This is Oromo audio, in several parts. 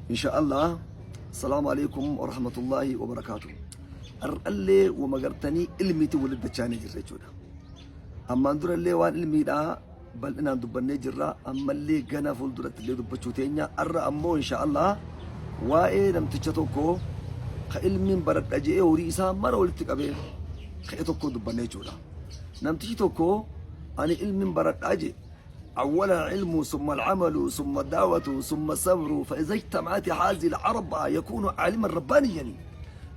Insha Allah. Salaamu alaikum wa rahmatullahi wa barakaatu. Har'allee wama gartanii ilmiitti walitti dachaanee jirra jechuudha. Ammaan durallee waan ilmiidhaa bal'inaan dubbannee jirra. Ammallee gana fuulduratti illee dubbachuu teenya. Har'a ammoo insha Allah waa'ee namticha tokko ka ilmiin baradha je'ee horii isaa mara walitti qabee ka'e tokko dubbanne jechuudha. Namtichi tokko ani ilmiin baradhaa je'e. أولا العلم ثم العمل ثم الدعوة ثم الصبر، فإذا اجتمعت هذه الأربعة يكون عالما ربانيا.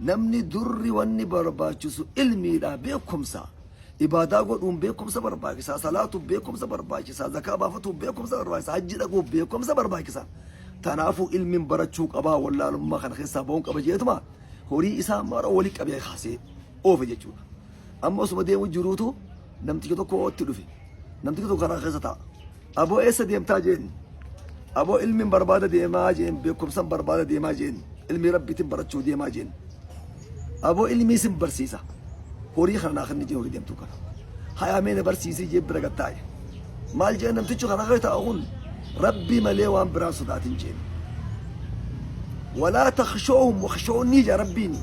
Namni durri wanni barbaachisu ilmiidha, beekumsa. Ibaadaa godhuun beekumsa barbaachisa, salaatuuf beekumsa barbaachisa, zakaa baafatuuf beekumsa barbaachisa, hajji dhaquuf beekumsa barbaachisa. Tanaafuu ilmiin barachuu qabaa, wallaalummaa kana keessaa ba'uun qaba jeetuma horii isaa mara walii qabee kaasee oofe jechuudha. Amma osuma deemu jiruutu namtichi tokko itti dhufe. Namtichi tokko karaa keessa taa'a. Aboo, eessa deemtaa jeen? Aboo, ilmiin barbaada deemaa jeen, beekumsan barbaada deemaa jeen, ilmii rabbiitiin barachuu deemaa jeen. Aboo, ilmii sin barsiisa. Horii kana naa kenni jeen, horii deemtuu kana. Hayaa, mee na barsiisii jeen, bira gad taa'e. Maal jeen namtichi karaa keessa taa'u kun? Rabbii malee waan biraan sodaatin jeen. ولا تخشوهم واخشوني jaa rabbiin,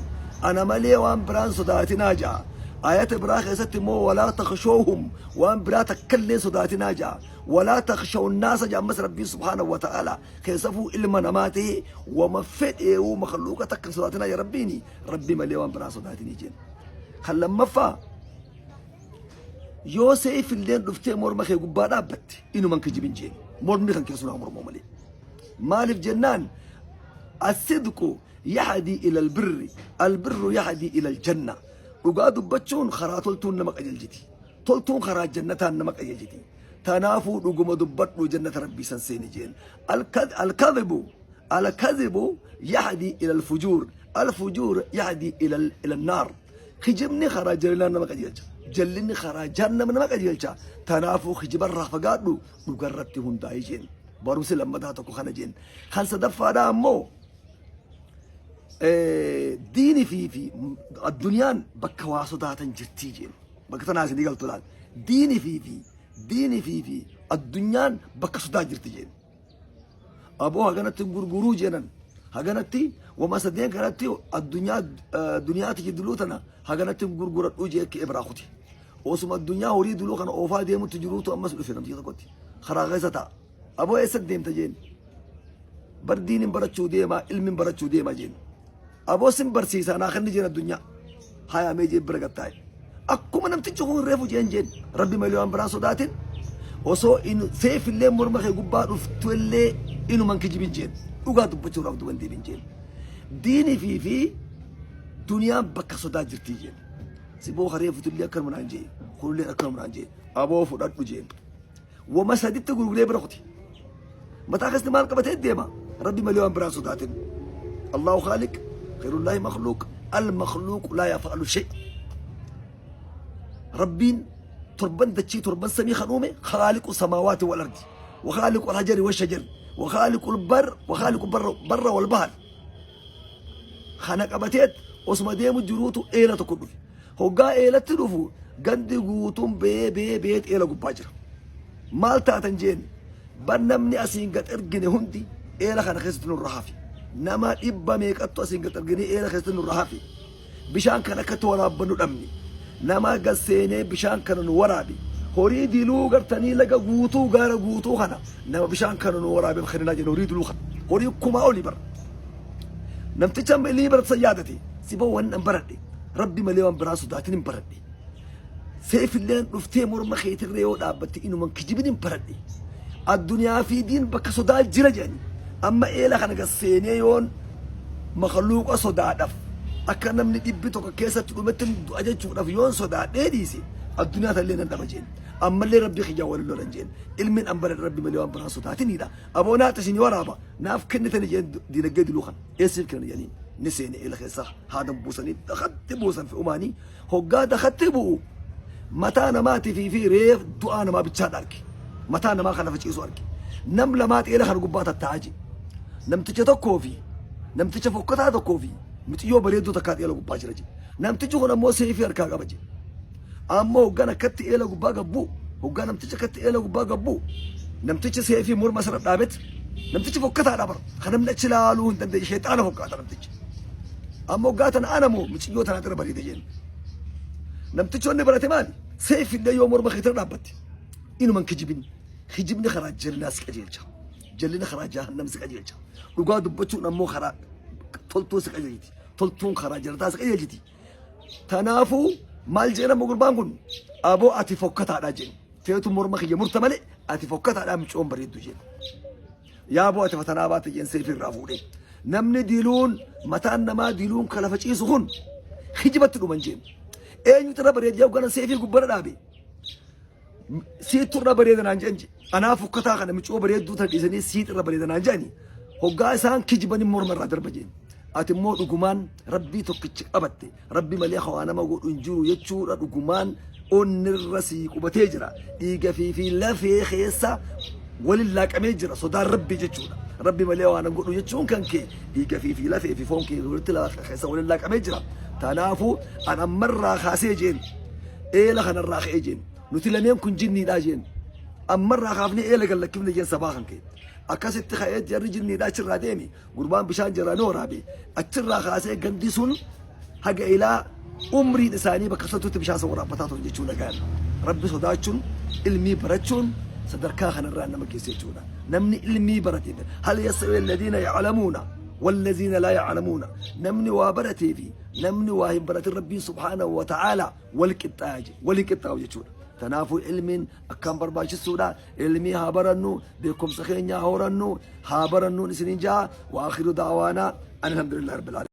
ana malee waan biraan sodaatinaa jaa. Ayata biraa keessatti immoo ولا تخشوهم, waan biraa takkallee sodaatinaa jaa. ولا تخشوا الناس jaa ammas rabbiin سبحانه وتعالى. Keessafuu ilma namaa ta'e wama fedheewu makhluuqa takka sodaatinaa jaa rabbiini, rabbi malee waan biraa sodaatinii jeen. Kan lammaffaa, yoo seefilleen dhuftee morma kee gubbaa dhaabbatte inuman kijibin jeen, mormi kan keessumaa mormoo malee. Maaliif jennaan, الصدق يهدي إلى البر، البر يهدي إلى الجنة. Dhugaa dubbachuun karaa toltuun nama qajeelchiti, toltuun karaa jannataan nama qajeelchiti. Tanaafuu dhuguma dubbadhu, jannata rabbii san seeni jeen. الكذب يهدي إلى الفجور، الفجور يهدي إلى النار. Kijibni karaa jallinaa nama qajeelcha, jallinni karaa jahannama nama qajeelcha. Tanaafuu kijibarraa fagaadhu, dhugarratti hundaa'ee jeen. Barumsi lammataa tokko kana jeen. Kan sadaffaadhaa ammoo, diini fi addunyaan bakka waa sodaatan jirtii jeen. Bakka tanaa isinii galtu laal. Diini fi addunyaan bakka sodaa jirti jeen. Aboo, haganatti gurguruu jeenan, haganatti wama sadeen kanatti addunyaa duniyaati jidduu tana haganatti gurguradhuu jee ka'ee biraa kuti. Osuma addunyaa horii duluu kana oofaa deemutti jiruutu ammas dhufe namticha tokkotti. Karaa keessa ta'a. Aboo, eessa deemta jeen? Bar diinin barachuu deemaa, ilmin barachuu deemaa jeen. Aboo, sin barsiisaa, naa kenni jeen addunyaa. Hayaamee jeen, bira gattaa'e. Akkuma namtichi kun reefu jeen jeen, rabbi malee waan biraa sodaatin, osoo seefillee morma kee gubbaa dhuftu illee inuman kijibin jeen, dhugaa dubbachuudhaaf duban deebin jeen. Diinii fi duniyaan bakka sodaa jirtii jeen. Siboo reefutullee akkanuma naan jee, kunillee akkanuma naan jee, aboo fudhadhu jeen. Wama saditti gurguree bira kuti. Mataa keessatti maal qabatee deema? Rabbi malee waan biraa sodaatin. الله خالق، غير الله مخلوق، المخلوق لا يفعل شيء. Rabbiin torban dachii torban samii kan uume, خالق السماوات والأرض وخالق الحجر والشجر وخالق البر وخالق البر بر والبحر. Kana qabateet osuma deemu jiruutu eela tokko dhufe. Hoggaa eelatti dhufu gandi guutuun bee bee beet eela gubbaa jira. Maal taatan jeen? Bar namni asiin gad ergine hundi eela kana keessatti nurra hafe. Nama dhibba meeqattu asiin gad ergine eela keessatti nurra hafe. Bishaan kana akkatti waraabbannu dhabne. Nama gad seenee bishaan kana nu waraabe. Horii diluu gartanii laga guutuu gaara guutuu kana nama bishaan kana nu waraabeef kenninaa jenna horii diluu kana. Horii kumaa olii bara. Namticha ilmii barata yaadate, siboo waan an baradhe, rabbi malee waan biraa sodaatin hin baradhe. Seefilleen dhuftee morma keetirra yoo dhaabbatte inuman kijibin hin baradhe. Addunyaa fi diin bakka sodaa jira jedhani. Amma eela kana gad seenee yoon makhluuqa sodaadhaaf akka namni dhibbi tokko keessatti dhumetti du'a jechuudhaaf yoon sodaadhee dhiise, addunyaa tallee nan dhaba jeen. Ammallee rabbi kiyyaa waliin lolan jeen. Ilmiin an baradhe rabbi malee waan biraa sodaatinidha. Aboo, naata isin waraaba naaf kennitani jeen, diinagdee diluu kana eessiif kennan jedhanii. Ni seene eela keessa, haada buusanii dakatti buusan fe'umaanii. Hoggaa dakatti bu'u mataa namaatii fi reef du'aa namaa bichaadha arge. Mataa namaa kan lafa ciisu arge. Nam lamaa eela kana gubbaa tattaa'aa jee. Namticha tokkoo fi namticha fokkataa tokkoo fi mixiyyoo bareedduu takkaa eela gubbaa jira jee. Namtichi kun ammoo seefii harkaa qaba jee. Ammoo hoggaan akkatti eela gubbaa gabbuu, hoggaa namticha akkatti eela gubbaa gabbuu, namtichi seefii morma sana dhaabet Namtichi fokkataadha bara. Kan namni achi laaluu hin dandeenye sheexaana fokkaata namtichi. Amma hoggaa tana ana moo miciyyoo tanaatu irra bareeda jeen. Namtichi wanni barate maali? Seefillee yoo morma keetirra dhaabbatte. Inuman kijibin. Kijibni karaa jallinaa si qajeelcha. Jallina karaa jahannam si qajeelcha. Dhugaa dubbachuun ammoo karaa toltuu si qajeelchiti. Toltuun karaa jannataa si qajeelchiti. Tanaafuu maal jeen amma gurbaan kun aboo ati fokkataadha jeen. Feetu morma kiyya murta malee ati fokkataadha micoon bareeddu jeen. Yaa boo ati fatanaa baate jeen seefii irraa fuudhee. Namni diluun mataan namaa diluun ka lafa ciisu kun kijibatti dhuman jeen. Eenyutu irra bareedee hoggana seefii gubbara dhaabe. Siittu irra bareeda naan jedhan anaa fokkataa kana micoo bareedduu tana dhiisanii siit irra bareeda naan jedhani hoggaa isaan kijibanii morma irraa darba jeen. Ati immoo dhugumaan rabbii tokkicha qabatte rabbi malee hawaa nama godhu hin jiru jechuudha dhugumaan onnirra sii qubatee jira dhiiga fi fi lafee keessa walin laaqamee jira sodaan rabbii jechuudha. Rabbi malee waan hin godhu jechuun kan kee dhiiga fi fi lafee fi foon kee walitti keessa walin laaqamee jira. Tanaafuu an ammarraa kaasee jeen eela kanarraa ka'ee jeen nuti lameen kun jinniidhaa jeen ammarraa kaafnee eela gad lakkifne jeen sabaa kan kee akkasitti ka'ee jarri jinniidhaa achirraa deemi gurbaan bishaan jalaa ni waraabe achirraa kaasee gandi sun haga ilaa umriin isaanii bakka santutti bishaan san waraabbataa turan jechuu nagaan rabbi sodaachuun ilmii barachuun sadarkaa kanarraa nama geesse jechuudha namni ilmii barate hal yastawi alladhiina ya'lamuuna wallaziina laa ya'lamuuna namni waa baratee fi Namni waa hin baratin Rabbiin subhaanahu wa ta'aalaa wal qixxaaya je wal hin qixxaawu jechuudha. Tanaafuu ilmiin akkaan barbaachisuudha. Ilmii haa barannu, beekumsa keenya haa horannu, haa barannuun isiniin ja'a. Wa akhiru da'waanaa an alhamdulillahi rabbil aalamiin.